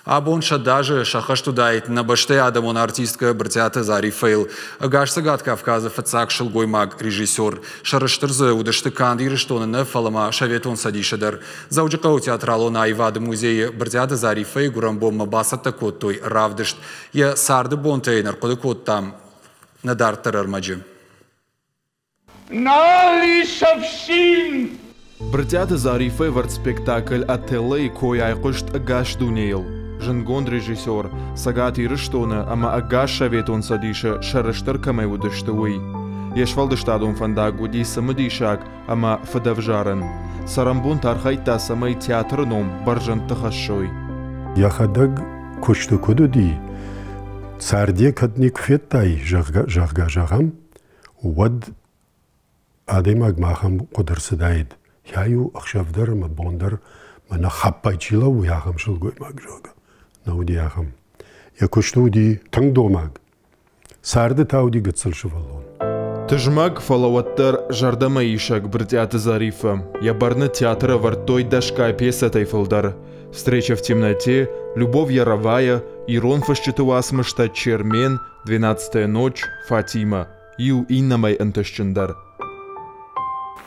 Абон 100 азы сӕххӕст уыдаид нӕ бӕстӕйы адӕмон артисткӕ Брытъиаты Зариффӕйыл. Ӕгас Цӕгат Кавказы фыццаг сылгоймаг-режиссер. Сӕрыстыр дзы уыдысты канд Ирыстоны нӕ, фӕлӕ ма Советон Цӕдисы дӕр. Дзӕуджыхъӕуы театралон аивады музейы Брытъиаты Зариффӕйы гуырӕнбонмӕ бацӕттӕ кодтой равдыст. Йӕ царды бонтӕ йын ӕрхъуыды кодтам нӕ дарддӕр ӕрмӕджы. Нал ис ӕфсин! Брытъиаты Зариффӕ ӕвӕрд спектакль «Отелло»-йы кой айхъуыст ӕгас дунейыл. Зындгонд режиссер, Цӕгат Ирыстоны ӕмӕ ӕгас Советон Цӕдисы сӕрыстыр кӕмӕй уыдысты, уый. Йе сфӕлдыстадон фӕндаг уыди цымыдисаг ӕмӕ фыдӕвзарӕн. Цӕрӕнбонты архайдта, цӕмӕй театры ном бӕрзӕндты хӕссой. Йӕхӕдӕг куысты куыд уыди, царде кӕд никуы федтай, зӕгъгӕ, зӕгъӕм, уӕд адӕймагмӕ ахӕм хъуыды ӕрцыдаид, йӕ-иу ӕхсӕв дӕр ӕмӕ бон дӕр мӕнӕ хӕппӕй чи лӕууы, ахӕм сылгоймаг, зӕгъгӕ. Нӕ уыди ахӕм. Йӕ куысты уыди тынг домаг, царды та уыди гыццыл сывӕллон. Тызмӕг, фӕлӕ уӕддӕр зӕрдӕмӕ исӕг Брытъиаты Зариффӕ. Йӕ бӕрны театры ӕвӕрдтой дӕсгай пьесӕтӕй фылдӕр. «Встреча в темноте», «Любовь Яровая», ирон фысджыты уацмыстӕ «Чермен», «Двенадцатая ночь», «Фатима» иу иннӕмӕй ӕнтыстджындӕр.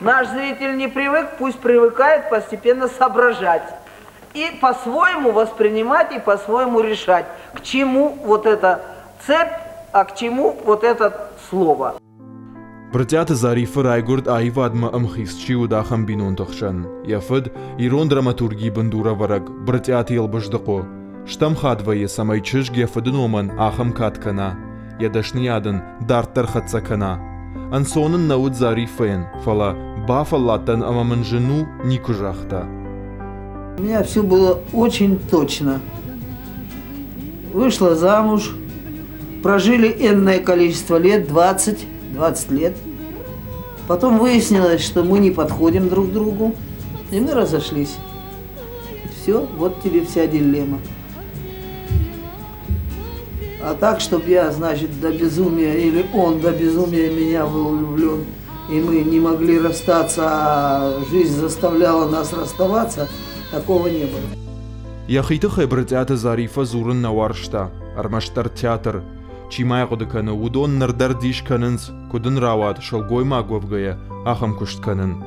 Наш зритель не привык, пусть привыкает постепенно соображать и по-своему воспринимать и по-своему решать, к чему вот эта цепь, а к чему вот это слово. Брытъиаты Зариффӕ райгуырд аивадмӕ ӕмхиц чи уыд, ахӕм бинонты хсӕн. Йӕ фыд, ирон драматургийы бындурӕвӕрӕг Брытъиаты Елбыздыхъо. Стӕм хатт вӕййы, цӕмӕй чызг йӕ фыды номӕн ахӕм кад кӕна, йӕ дӕсныйад ын дарддӕр хӕццӕ кӕна. Ӕнцон ын нӕ уыд Зариффӕйӕн, фӕлӕ бафӕлладтӕн ӕмӕ мын зын у, никуы загъта. У меня все было очень точно. Вышла замуж, прожили энное количество лет, 20, 20 лет. Потом выяснилось, что мы не подходим друг другу, и мы разошлись. Все, вот тебе вся дилемма. А так, чтобы я, значит, до безумия, или он до безумия меня был влюблен, и мы не могли расстаться, а жизнь заставляла нас расставаться, такого не было. Йӕхи тыххӕй Брытъиаты Зариффӕ дзурын нӕ уарзта, ӕрмӕстдӕр театр. Чи ма йӕ хъуыды кӕны, уыдон ныр дӕр дис кӕнынц, куыд ын рауад, сылгоймаг уӕвгӕйӕ, ахӕм куыст кӕнын.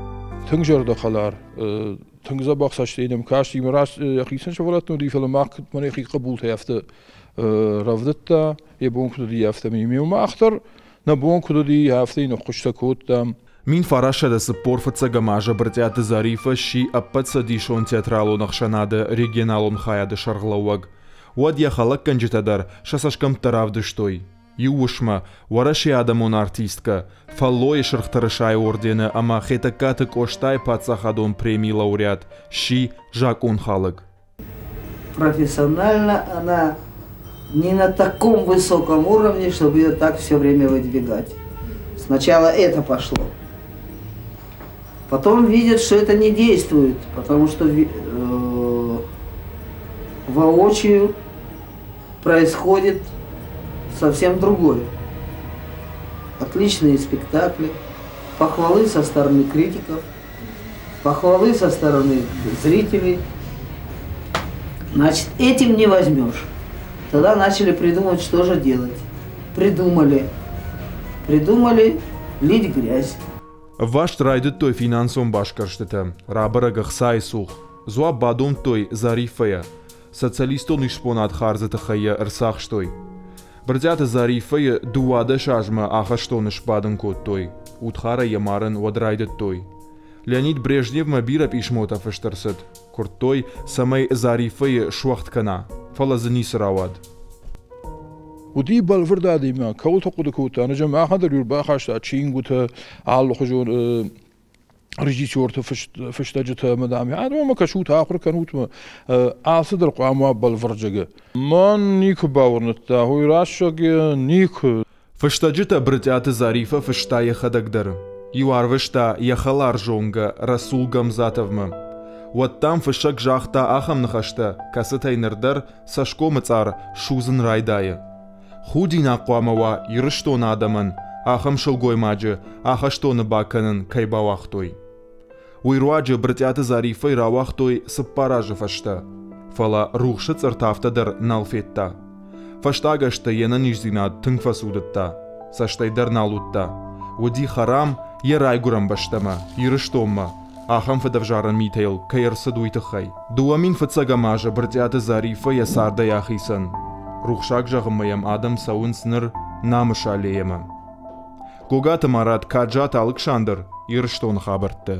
Тынг зӕрдӕхӕлар, тынг дзӕбӕх цӕстӕй нӕм касти, раст йӕхицӕн сывӕллӕттӕ уыди, фӕлӕ мах мӕнӕ йӕхи хъӕбултӕй афтӕ рӕвдыдта, йӕ бон куыд уыди, афтӕ. Мах дӕр нӕ бон куыд уыди, афтӕ йын ӕххуыстӕ кодтам. 1945 азы Брытъиаты Зариффӕ сси Ӕппӕтцӕдисон театралон ӕхсӕнады регионалон хайады сӕргълӕууӕг. Уӕд йӕ хӕлӕггӕнджытӕ дӕр сӕ цӕсгӕмттӕ равдыстой. Иу уысмӕ Уӕрӕсейы адӕмон артисткӕ, Фӕллойы Сырх Тырысайы ордены ӕмӕ Хетӕгкаты Къостайы паддзахадон премийы лауреат сси закъонхалӕг. Профессионально она не на таком высоком уровне, чтобы ее так все время выдвигать. Сначала это пошло. Потом видят, что это не действует, потому что воочию происходит совсем другое. Отличные спектакли, похвалы со стороны критиков, похвалы со стороны зрителей. Значит, этим не возьмешь. Тогда начали придумывать, что же делать. Придумали. Придумали лить грязь. Ӕвваст райдыдтой финансон басгӕрстытӕ, рабӕрӕг ӕхцайы цух. Дзуапп бадомдтой Зариффӕйӕ. Социалистон исбонад хардзы тыххӕй йӕ ӕрцахстой. Брытъиаты Зариффӕйы 12 азмӕ ахӕстоны сбадын кодтой. Удхарӕй йӕ марын уӕд райдыдтой. Леонид Брежневмӕ бирӕ пъисмотӕ фыст ӕрцыд. Куырдтой, цӕмӕй Зариффӕйы суӕгъд кӕна, фӕлӕ дзы ницы рауад. Уыди бӕлвырд адӕймаг, кӕуылты хъуыды кодта, ныр махӕн дӕр ӕрбахаста чингуытӕ, алыхуызон режиссерты фыстӕджытӕ ӕмӕ, дам, адӕммӕ кӕсут, ахуыр кӕнут мӕ, алцыдӕр хъуамӕ уа бӕлвырджыгы. Мӕн никуы бауырныдта, уый рӕсугъд никуы. Фыстӕджытӕ Брытъиаты Зариффӕ фыста йӕхӕдӕг дӕр. Иу арвыста йӕ хӕлар зонгӕ Расул Гамзатовмӕ. Уӕд, дам, фыссӕг загъта ахӕм ныхӕстӕ, кӕцытӕй ныр дӕр цӕсгомы цъар судзын райдайы. Худинаг хъуамӕ уа Ирыстоны адӕмӕн, ахӕм сылгоймаджы ахӕстоны бакӕнын кӕй бауагътой. Уый руаджы Брытъиаты Зариффӕйы рауагътой 4 азы фӕстӕ. Фӕлӕ рухсы цъырт афтӕ дӕр нал федта. Фӕстаг ӕзты йе нӕниздзинад тынг фӕцудыдта, цӕстӕй дӕр нал уыдта. Уыди хӕрам йӕ райгуырӕн бӕстӕмӕ, Ирыстонмӕ, ахӕм фыдӕвзарӕн митӕ йыл кӕй ӕрцыд, уый тыххӕй. 2001 азы Брытъиаты Зариффӕ йӕ цардӕй ахицӕн. Рухсаг зӕгъынмӕ йӕм адӕм цӕуынц ныр Намысы аллейӕмӕ. Гогаты Марат, Каджаты Алыксандр, Ирыстоны хабӕрттӕ.